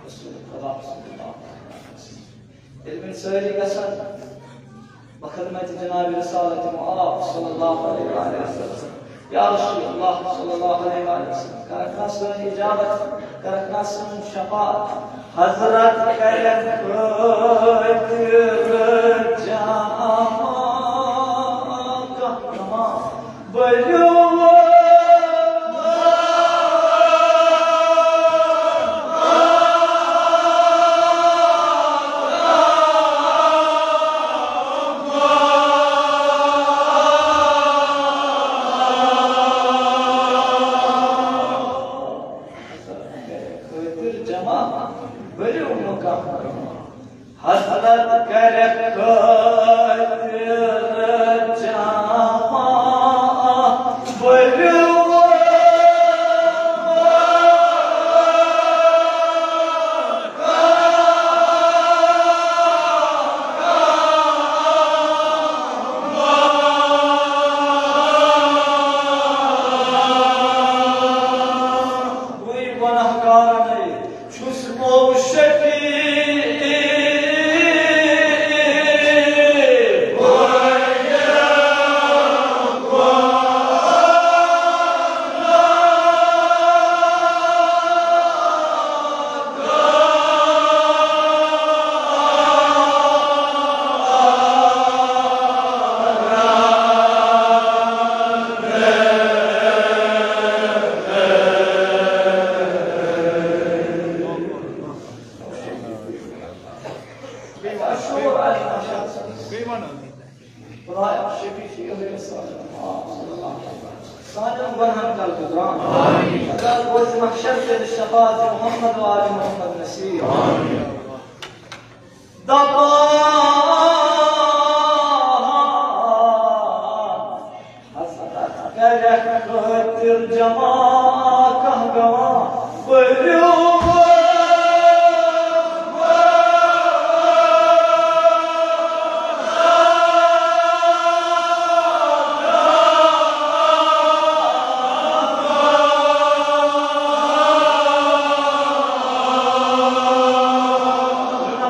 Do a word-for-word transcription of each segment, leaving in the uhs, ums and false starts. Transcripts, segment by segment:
رسول خدا صلی اللہ علیہ وسلم۔ ییٚلہِ وۄنۍ سٲری گژھن بخدمت جناب رسالت مآب صلی اللہ علیہ وآلہ وسلم، یا رسول اللہ صلی اللہ علیہ وآلہ وسلم، کرکھ نا سٲنۍ اجابت، کرکھ نا سٲنۍ شفاعت۔ حضرت کرکھ خٲطر جمع کانٛہہ تمام۔ بٔرِو خٲطر جمع، بٔرِو مقام۔ حضرت کرکھ خٲطر جمع، بٔرِو بٕے گۄناہگارَے چھُس مو شفیع۔ مشہور عالم شخص۔ خدایا شفیع چھُ یِہوٚے یَژھان۔ سانٮ۪ن گۄنہَن کر گُزران۔ اگر روزِ محشر تیٚلہِ شفاعت محمد و آل محمد نصیب۔ دپان حضرت کرکھ خٲطر جمع کانٛہہ گواہ، بٔرِو۔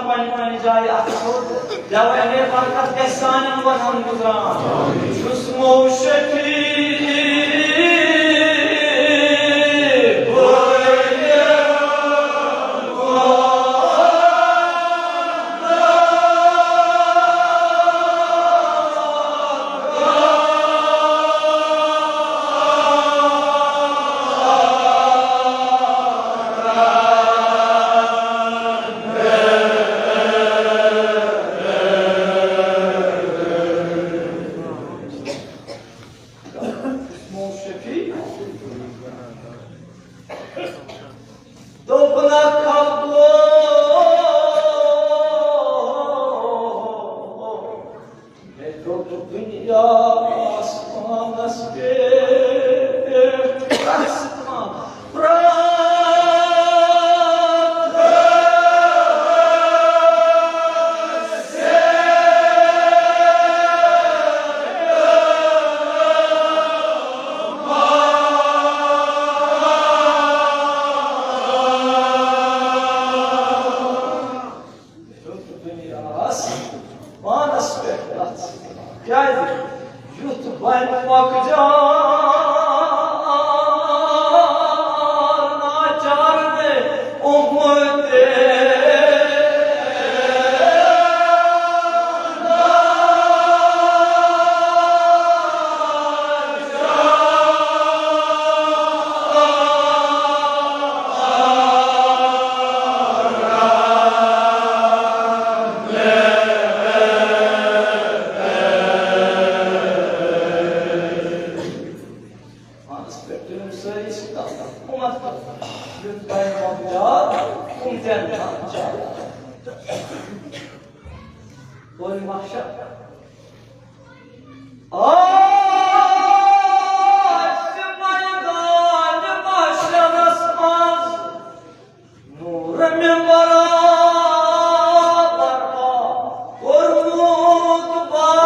پننہِ پننہِ جایہِ اکھ ژھوٚٹ۔ جوانِ برکت گژھِ سانٮ۪ن گۄنہَن گُزران۔ چھُس مو شفیع۔ دوٚپنَکھ، خلقو، مےٚ دوٚپ دُنیا آسمانَس پٮ۪ٹھ، پرٛٮ۪تھ کانٛہہ پرٛٮ۪تھ ہیوٚت دُنیاہَس پانَس پٮ۪ٹھ رَژھ۔ کیٛازِ؟ یُتھ بَنہِ مۄکجان ناچار مےٚ اُمتِ۔ پانَس پٮ۪ٹھ تُلِم سٲری سُہ تَتھ حکوٗمت کٔر۔ یُتھ بَنہِ مۄکجان، تِم تہِ اَنہِ ناچار۔ کوٚر محشر۔ آسہِ میدانِ محشرَس منٛز نوٗر مِنبَرا برپا کوٚرمُت بار۔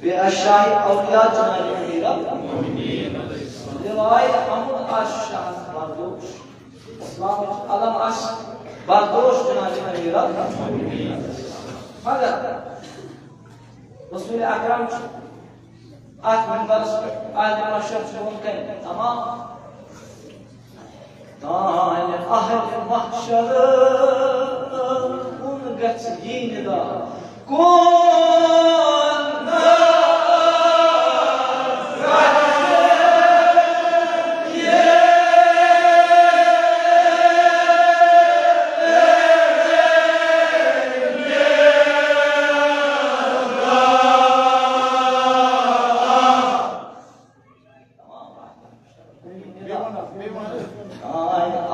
بے اشاہی اولیاء جناب امیر المومنین۔ لوائے امن آس شان بردوش۔ اسلامٕچ علم آس بردوش جناب امیر المومنین۔ مگر رسول اکرم چھُ اتھ منبرس پٮ۪ٹھ اہلِ محشر چھُ وُنکٮ۪ن تمام تانۍ اہلِ محشر کُن گژھِ یی ندا۔ کُن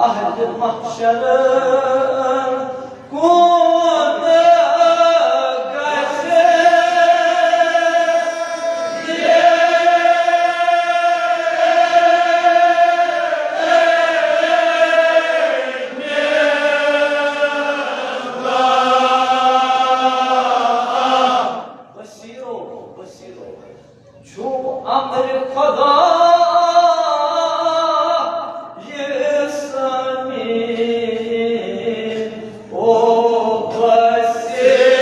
اہلِ محشر کُن گژھِ۔ بصیرو، بصیرو۔ چھُ امرِ خدا یہِ سمیٖن او بصیٖر۔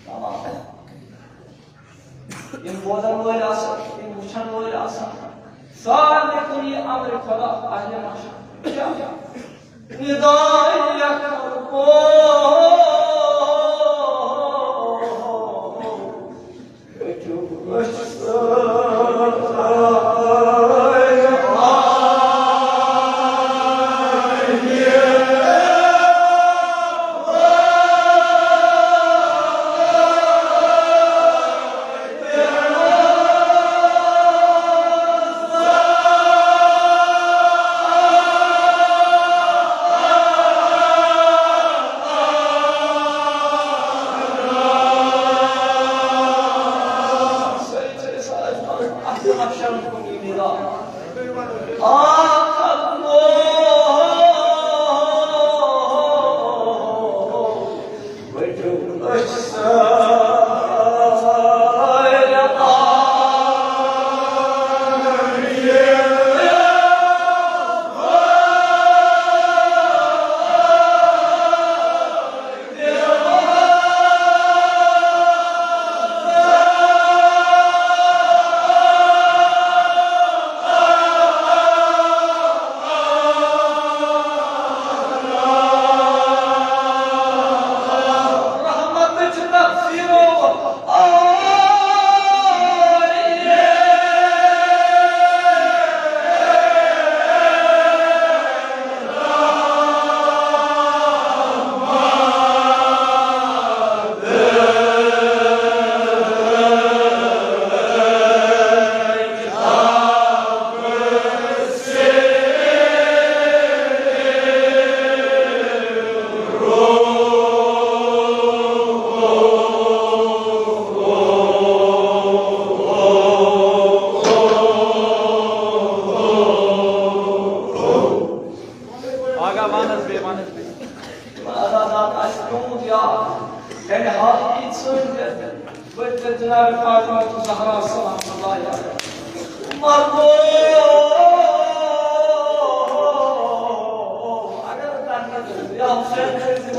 تمام۔ یِم بوزن وٲلۍ آسن، یِم وٕچھن وٲلۍ آسن، سارنٕے کُن یہِ امرِ خدا اہلِ محشر۔ کیٛاہ؟ ندا لیکھن کو آگاہ وَن حظ بیٚیہِ، وَن حظ بیٚیہِ۔ عزیزان، اَسہِ پیوٚمُت یاد، تَمہِ حالہٕ یی ژھٕنۍ تہِ۔ بہٕ تہِ جناب فاطمہ زہرا سلام اللہ علیہا۔ مرغو، اگر تَمہِ یا حسین کٔرۍ زِ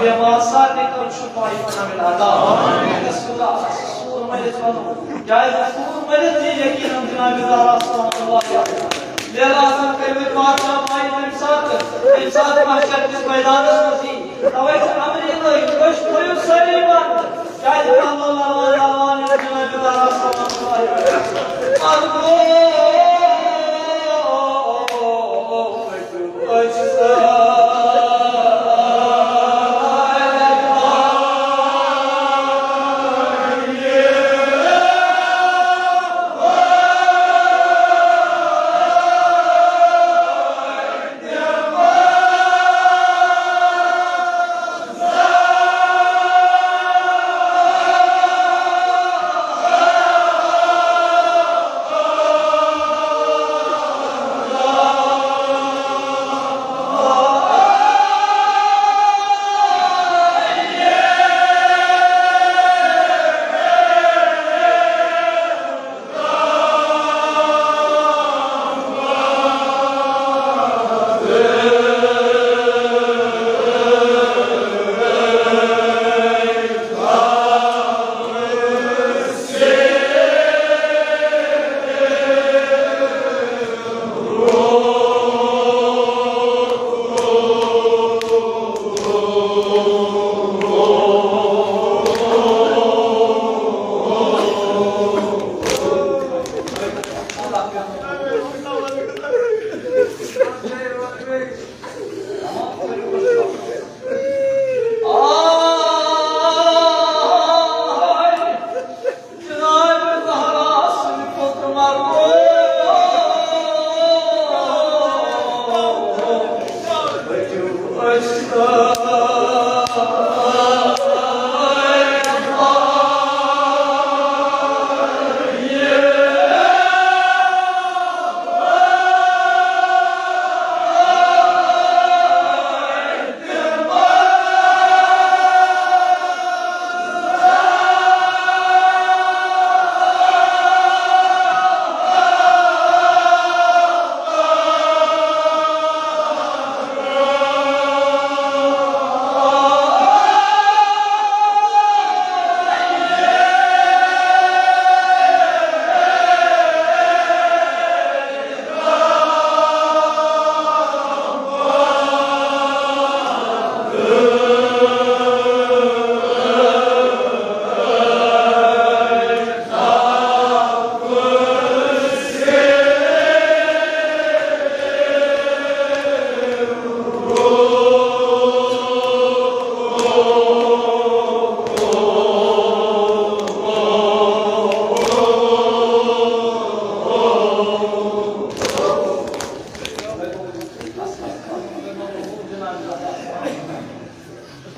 بیمار سارنٕے خٲطرٕ چھُ پاے پنٕنۍ عطا۔ یُس خدا سوٗر مٔرِتھ وَنو، کیٛازِ سوٗر مٔرِتھ چھِ یقیٖناً جناب زہرا سلام اللہ علیہا۔ لیلا حسن کٔرمٕتۍ پادشاہ پاے تَمہِ ساتہٕ، تَمہِ ساتہٕ محشر کِس مٲدانَس منٛز یی۔ تَوَے چھِ اَمرِ الٲہی، أسۍ تھٲیِو سٲری بنٛد۔ کیٛازِ اللہ، اللہ، اللہ، اللہ، اللہ، جناب زہرا سلام اللہ علیہا۔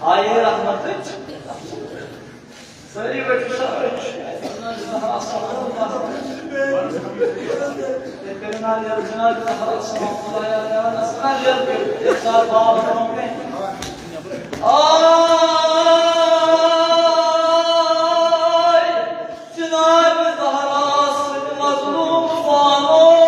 آیے رحمتٕچ۔ سٲری ؤتھِو سا، أسۍ چھِ۔ تیٚلہِ کٔرِو ناو یَتھ جِناب زہرا سلام اللہ علیہا، نَس ناو یَتھ کٔرِو، ییٚمہِ ساتہٕ باب برونٛہہ کَنہِ۔ آے جِناب زہرا سۭتۍ مظلوٗم پانو۔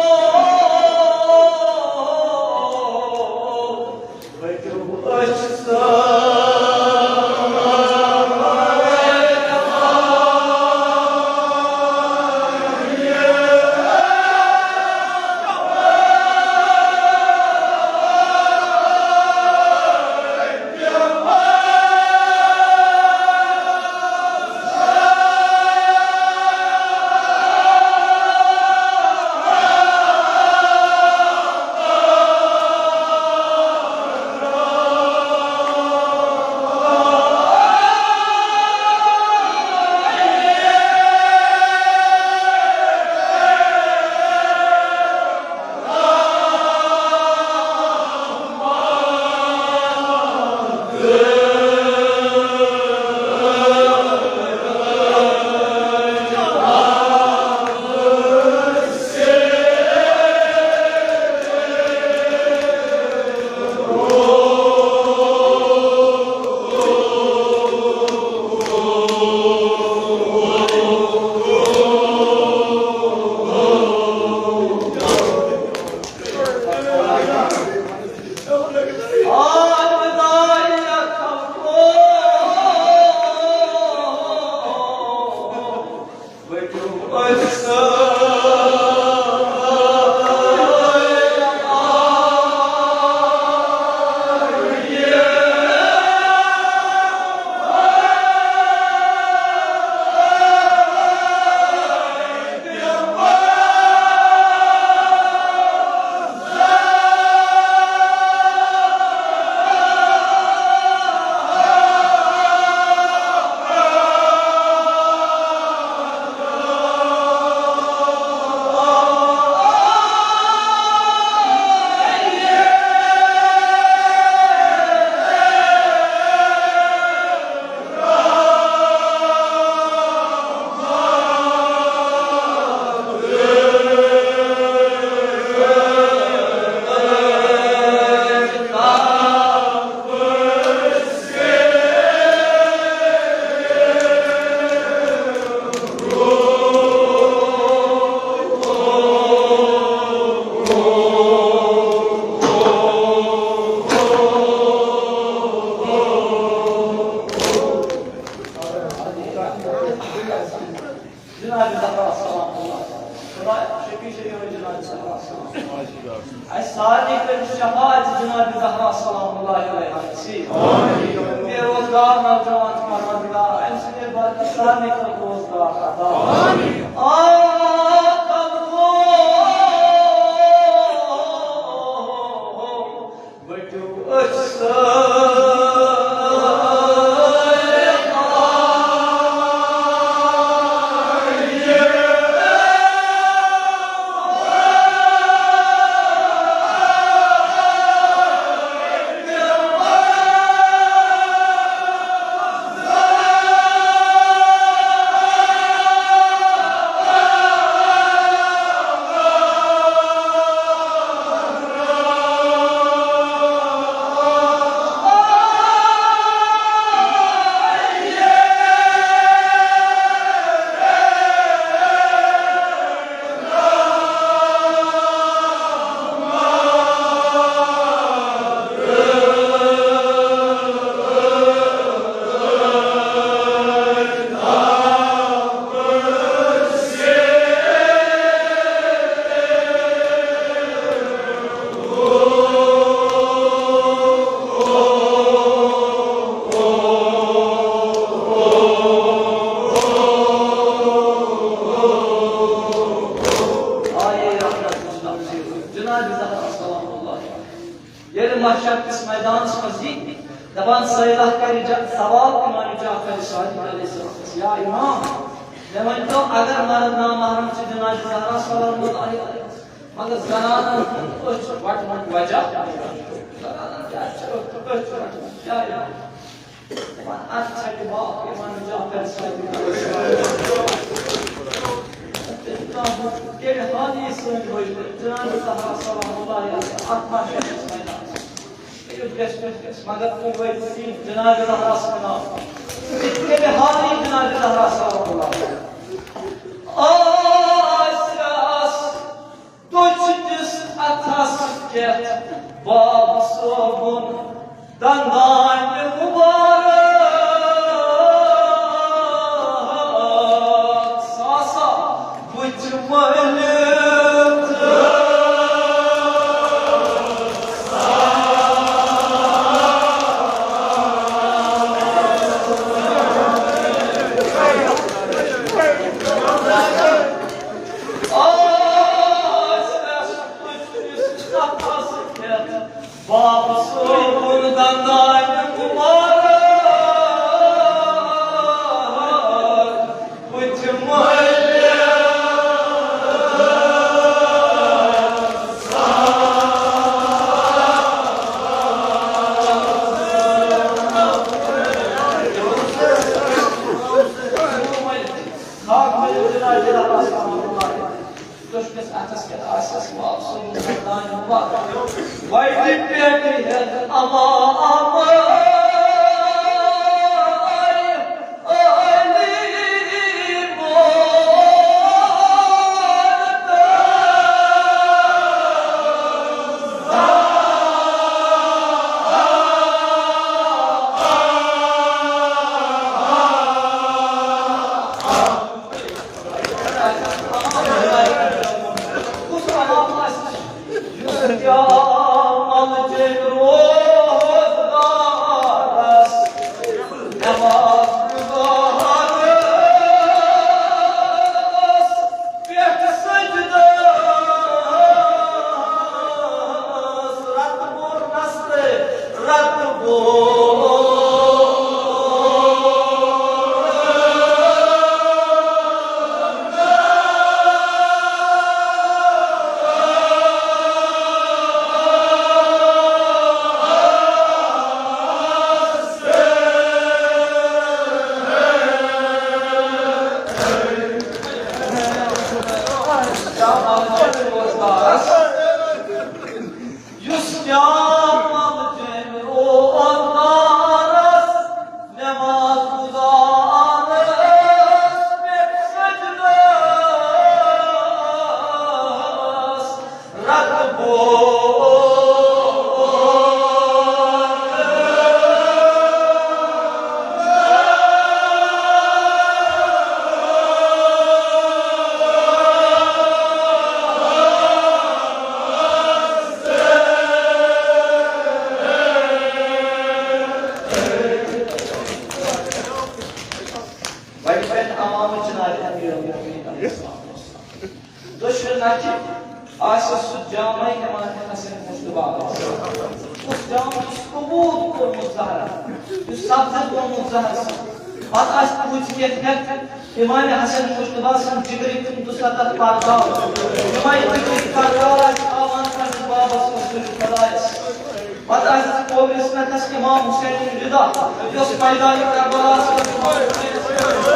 جناب زہرا سلام اللہ۔ خدا شفیع شفیع جناب زہرا سلام۔ اَسہِ سارنٕے کٔرِو شفاعت جناب زہرا سلام اللہ علیہا نصیب۔ بے روزگار نوجوان چھِ پروردگار، اَمہِ سۭتۍ برکت سارنٕے کٔرِو روزگار عطا۔ آ، کلبو۔ جناب زہرا سلام اللہ۔ ییٚلہِ محشر کِس میدانس منٛز یی، دَپان سٲیلہ کَرِ جا-، سوال اِمام جعفر صادق علیہ السلام، یا اِمام، مےٚ ؤنۍ تو، اگر مرد نامحرم چھِ جناب زہرا سلام اللہ علیہا، مگر زنانن ہُنٛد أچھ وَٹنُک وجہ، زنانن کیٛازِ چھِ أچھ وَٹان؟ یا اِمام۔ دَپان، اَتھ ژھٹہِ باپ اِمام جعفر صادق۔ ییٚلہِ حال یی سٲنۍ بٔچھ، جناب زہرا سلام اللہ علیہا، اَتھ ما چھُ اَسہِ میدان؟ یُتھ گژھِ، یُتھ گژھِ، مگر تُہۍ وٲتِو یہِ جناب زہرا سلام۔ ییٚلہِ حال یی جناب زہرا سلام اللہ علیہا۔ آس، آس۔ دٔچھنِس اَتھس کٮ۪تھ باب صٲبُن دندانہِ مُبارک۔ ساسا بُتھِ مٲلِتھ۔ آس، آس۔ باب صٲبُن دندانہِ مُبارک، بُتھِ مٲلِتھ۔ دٔچھنِس اَتھس کٮ۪تھ آسٮ۪س واپسٕے گردانہِ مُبارک۔ وَٹہِ پٮ۪ٹھ ہٮ۪تھ اَما اَما۔ آمُت جناب امیر المؤمنین علیہ السلام۔ دۄشوٕنۍ نَچہِ آسہِ سُہ جامَے امام حسن مجتبیٰ۔ کُس جام یُس قبوٗل کوٚرمُت زہرا، یُس سبزت کوٚرمُت زہرا۔ پتہٕ آسہِ پوٗژِ کیٚتھ ہٮ۪تھ امام حسن مجتبیٰ سٕنٛدِ جگرٕکۍ تِم دُسَتتھ پرداو۔ یِمَے تٔتِکۍ پرداو آسہِ تھاوان پنٛنِس بابَس رسول خدایَس۔ پتہٕ آسہِ قبرِس پٮ۪ٹھ اَسہِ امام حسین رضا، یۄس میدانِ کربلاہَس منٛز امام حسینَس پٮ۪ٹھ،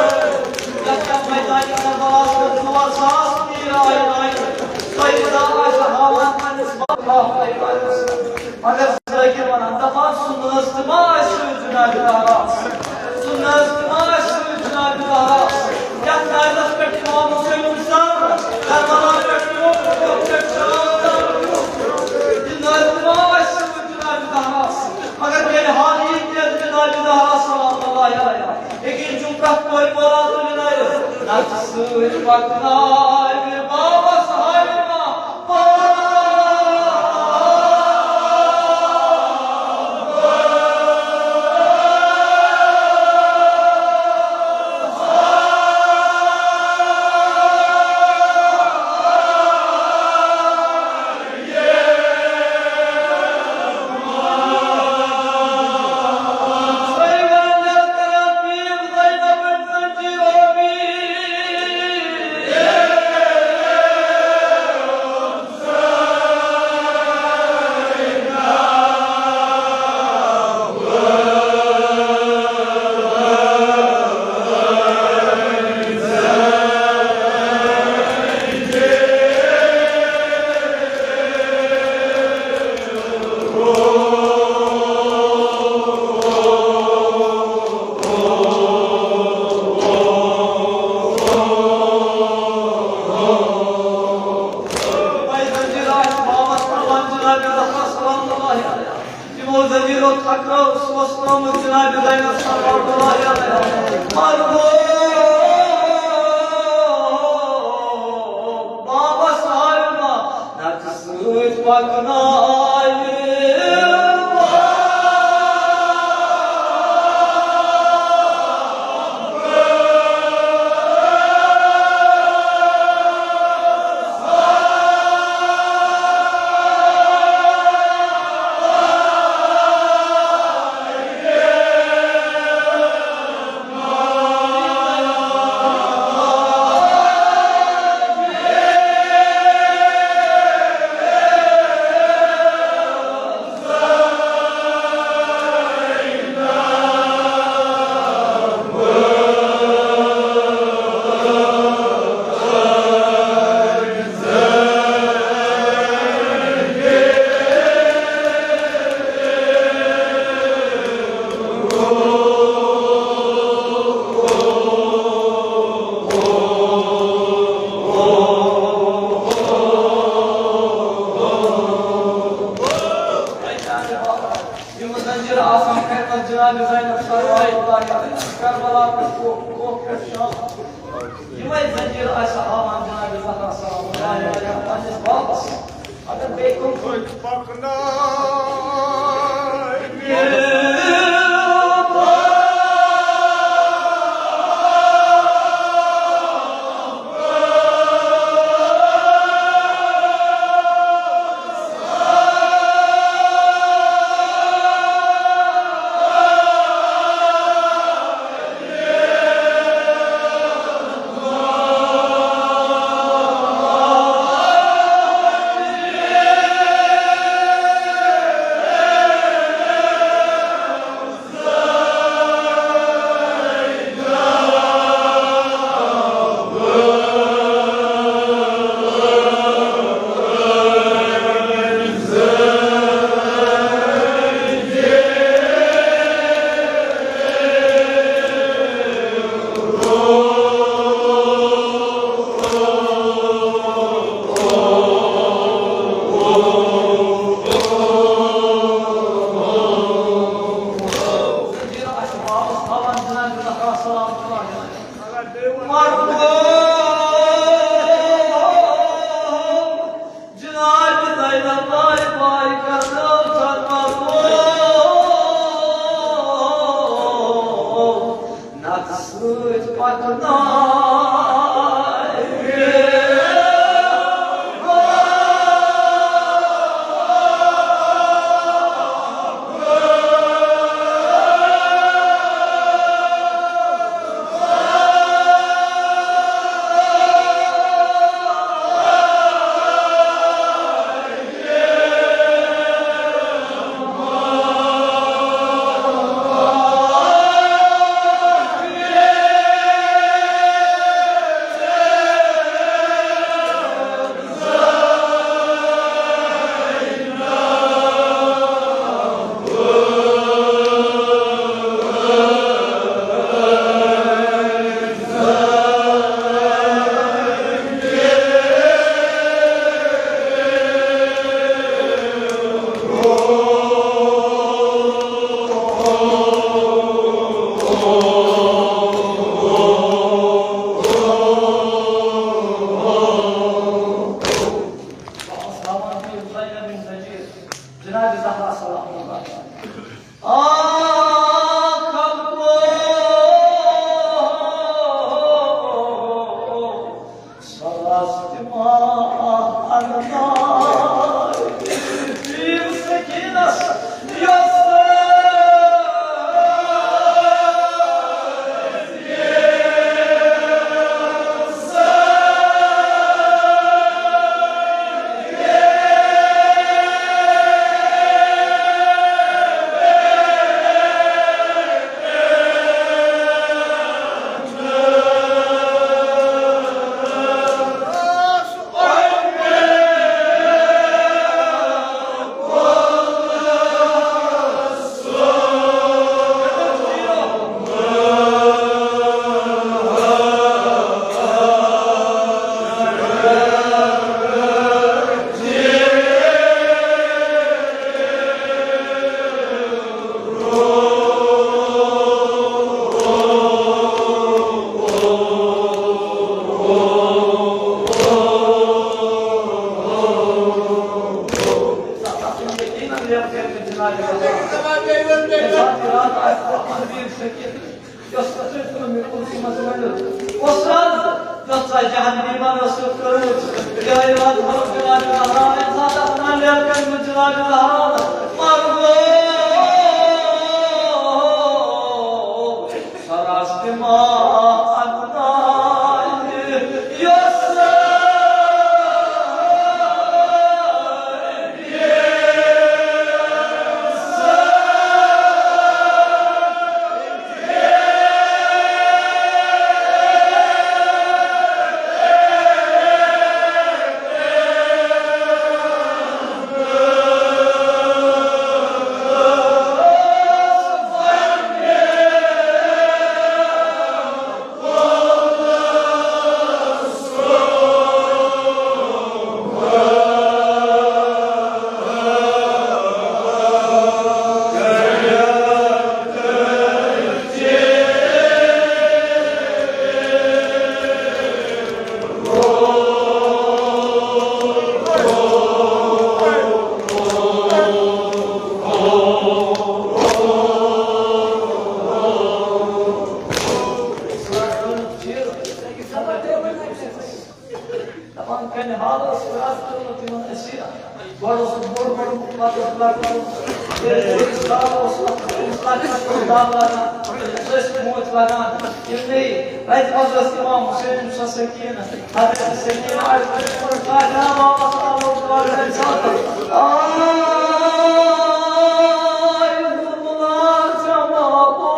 یَتھ پٮ۪ٹھ میدانِ کربلاہَس منٛز ژور ساس تیٖر آیہِ لایِنہٕ۔ سۄے رضا آسہِ ہاوان پنٛنِس بابَس۔ مگر ذٲکِر وَنان، دَپان، سُہ نٲز تہِ ما آسہِ سۭتۍ جناب زہراہَس؟ سُہ نٲز تہِ ما آسہِ سۭتۍ جناب زہراہَس؟ یَتھ نٲزَس پٮ۪ٹھ امام حسین سر کربلا پٮ۪ٹھ کوٚت، کوٚت پٮ۪ٹھ شام تام۔ یہِ نٲز تہِ ما آسہِ سۭتۍ جناب زہراہَس؟ مگر ییٚلہِ حال یی تیٚلہِ جناب زہرا سلام اللہ علیہا۔ یقین چھُم پرٛٮ۪تھ کورِ مولا تُلہِ نَرِ۔ نَژِ سۭتۍ پَکناوِ بابَس ہاوِ ما۔ یِمو زٔمیٖنو تھکرٲو، سُہ اوس ترٛوومُت جناب زینب سلام اللہ علیہا۔ مرحوم بابس آیہِ ما نَژِ سۭتۍ پَکناوِ۔ یِم زنجیٖر آسان کھٔتمٕژ جناب زینب صلوات اللہ علیہا، کربلا پٮ۪ٹھ کوہ، کوہ پٮ۪ٹھ شام۔ یِمے زنجیٖر آسہِ ہاوان جناب زہرا سلام اللہ علیہا پننِس بابس۔ اگر بیٚیہِ کُن پکناوِ۔ جناب زینب بھائی بھائی کرنو فرماوو، نَتہٕ سۭتۍ پَکناو۔ جناب زہرا سلام اللہ۔ آ خلقو، سلاست ما ارنا۔ پیر سکینس یۄس دپان کَنہِ حالَس رَس تُلنہٕ تِمَن أسیٖرَن۔ گۄڈٕ اوس سُہ بوٚڑ بوٚڑ، پَتہٕ اوس لۄکُٹ لۄکُٹ۔ ییٚلہِ أسۍ دَب اوس، أسۍ لۄکٕٹۍ لۄکٕٹۍ دَب لاگان، أسۍ ٲسۍ موج لاگان۔ یِمنٕے رَتہِ منٛز ٲس اِمام حُسین سۄ سکیٖنہ، حضرت سکیٖنہ آیہِ تٔمِس کوٚر فاتحہ واپَس، آلو تورٕ تَمہِ ساتہٕ۔ آے مُلا جوابو۔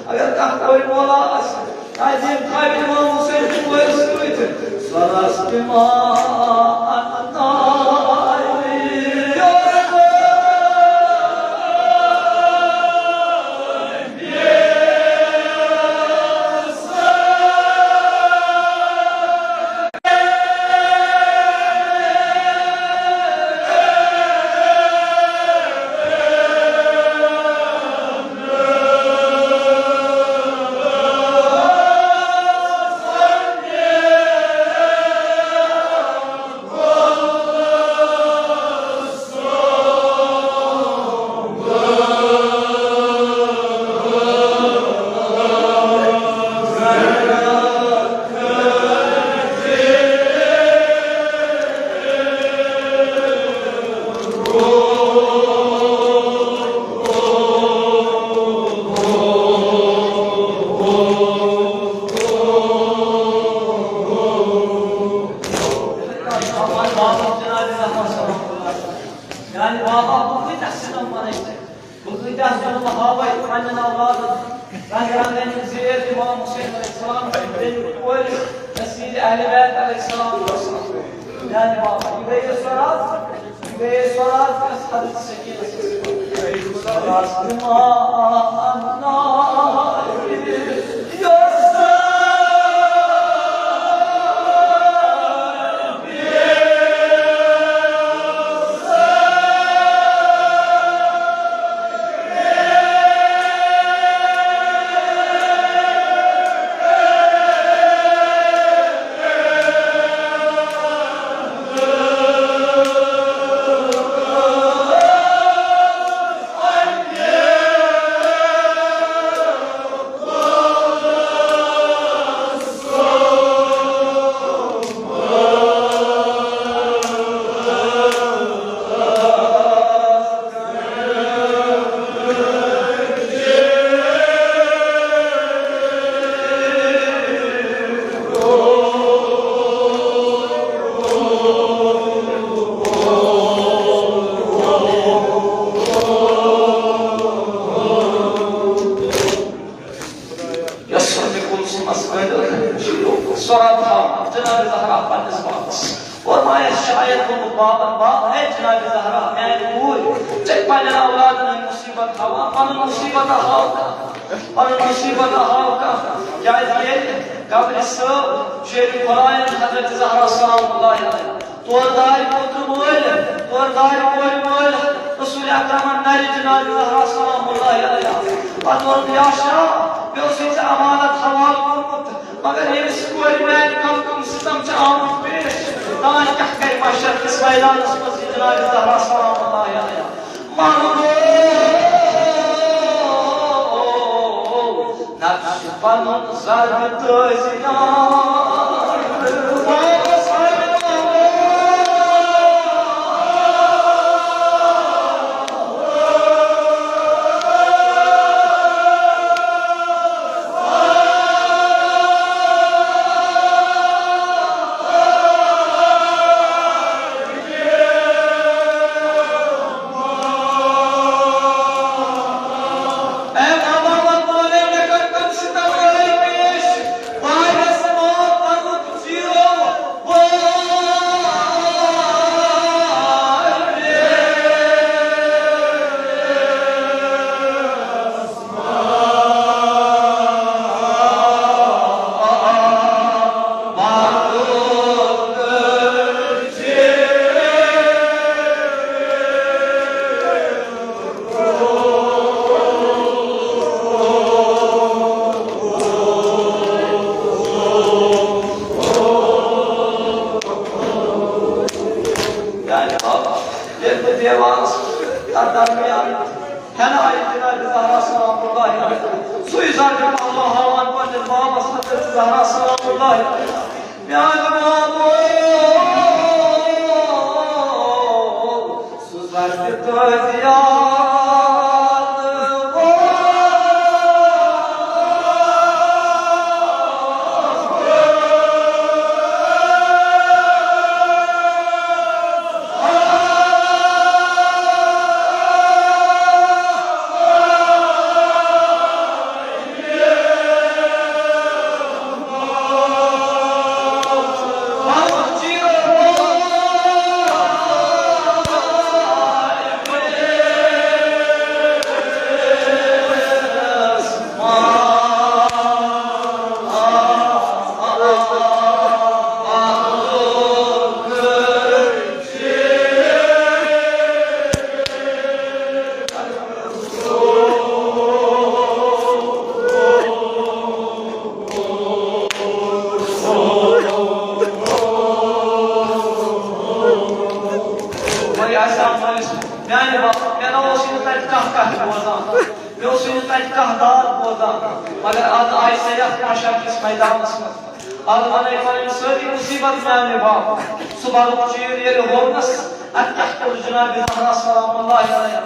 اگر کانٛہہ کورِ مولا آسہِ، تعظیم خادم امام حسین چھُ وٲرِس سۭتۍ۔ سرس ما انتاری۔ رنگ رنگن ہٕنٛدۍ زیر امام حسین علیہ السلام سٕنٛدۍ بیٚنہِ کورِ، نصیٖر اہل بیت علیہ السلام۔ میانہِ باپتھ، یہِ گٔیے سۄ راتھ، یہِ گٔیے سۄ راتھ، یۄس حضرت سکینہ سٕنٛز راتھ۔ یۄس سۄنہٕ کُل سُہ مَس کٔنۍ ٲخٕر چھِ یوٚت سۄراب ہاوان جناب زہرا پننِس باپس۔ فرمایس شاید ووٚنُکھ بابن، باب، اے جناب زہرا، میانہِ کوٗرِ، ژےٚ پننٮ۪ن اولادن ہٕنٛدۍ مُصیبت ہاوان، پنُن مُصیبت ہاو کانٛہہ، پنُن مُصیبت ہاو کانٛہہ۔ کیازِ ییٚلہِ قبرِ صٲب شیرِ خۄداین حضرت زہرا سلام اللہ علیہا تورٕ دارِ پوٚتُر وٲلۍ، تورٕ دارِ کورِ وٲلۍ، رسول اکرمن نرِ جناب زہرا سلام اللہ علیہا۔ پتہٕ ووٚن، یا شاہ، مےٚ اوسُے ژےٚ امانت حوالہٕ کوٚرمُت، مگر ییٚمِس کورِ میانہِ غمہٕ کُن ستم چھِ آمُت پیش، تانۍ کیٛاہ کرِ محشر کِس میدانس منٛز یہِ جناب زہرا سلام اللہ علیہا؟ مَرُن نقش پنُن زر تٲجیان۔ یعنی بابا، ییٚلہِ بہٕ دیوانَس تَتھ درمیان ہٮ۪نہٕ آیہِ جناب زہرا سلام اللہ علیہا۔ سُے زَن چھُ اللہ ہاوان پنٛنِس بابَس حضرت زہرا سلام اللہ علیہا۔ میٛانہِ بابو، سُہ زَن تہِ تُہٕنٛدِ یاد۔ وۄنۍ آسہِ ہا مٲلِس، میانہِ باپتھ، مےٚ نہ اوسُے نہٕ تَتہِ کانٛہہ کَتھ بوزان، مےٚ اوسُے نہٕ تَتہِ کانٛہہ داد بوزان، مگر از آیہِ سۄ یَتھ محشر کِس میدانَس منٛز۔ از بنٲے پنٕنۍ سٲری مُصیبت میانہِ باپتھ۔ سُہ بَرُک چیٖر ییٚلہِ ہوونَس، اَتہِ کیٛاہ کوٚر جناب زہرا سلام اللہ علیہا؟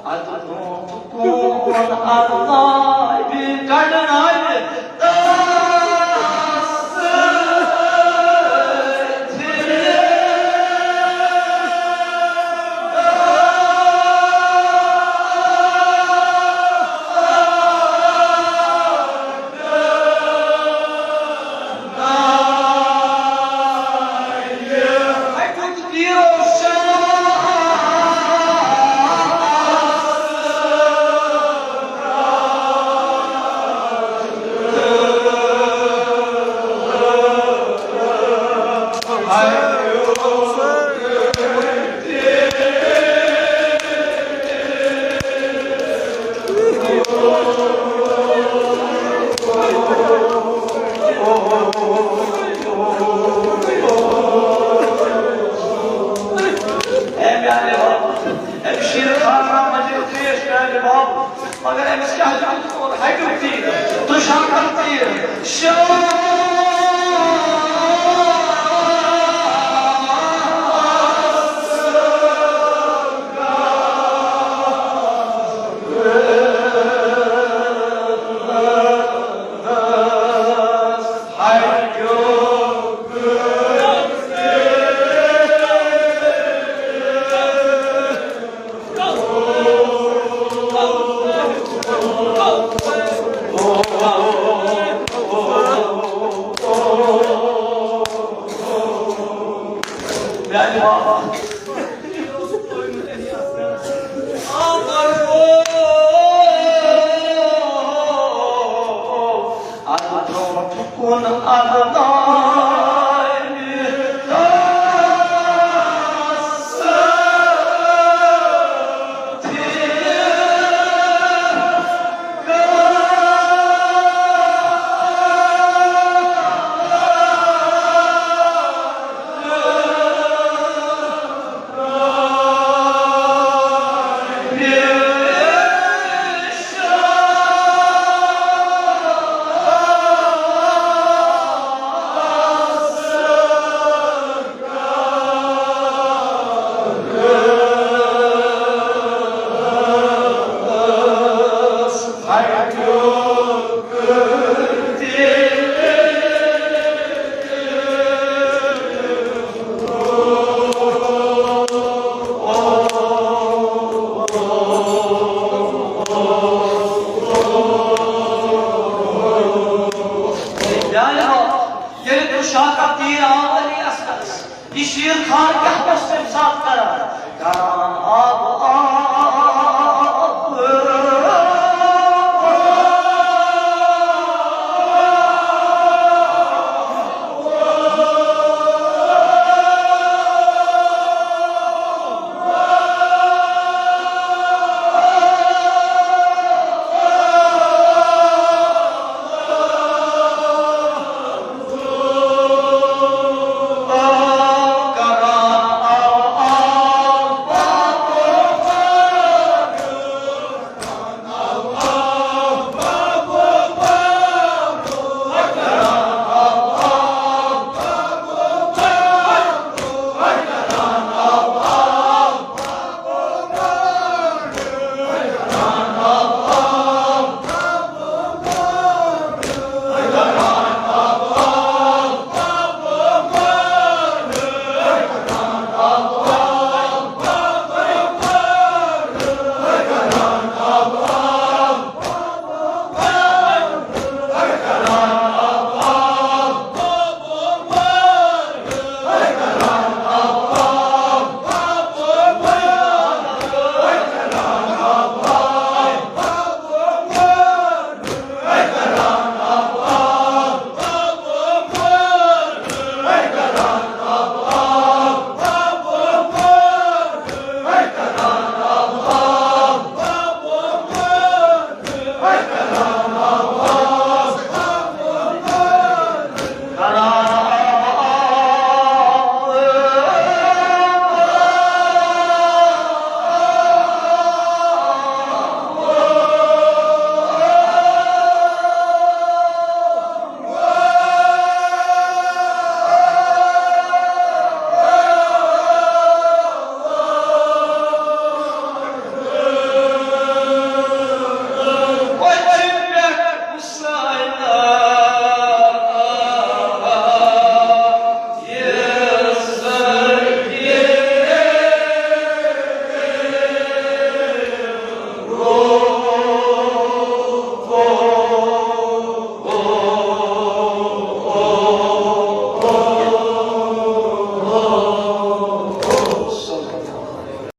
اَتھ برونٛٹھ کون عذابہِ کڑناوِ تس؟ شیر خان راہ مجید پیش میانہِ باب، مگر أمِس کیٛاہ چھُ کوٚر ہَٹیُک تیٖر، ترٛشاکَر تیٖر۔ شیر میانہِ بابا۔ اَتھ برٛونٛٹھ کُن اَتھ دانہِ ییٚلہِ ترٛشاکَر تیٖر آو علی اصغرس، یہِ شیر خان کیٛاہ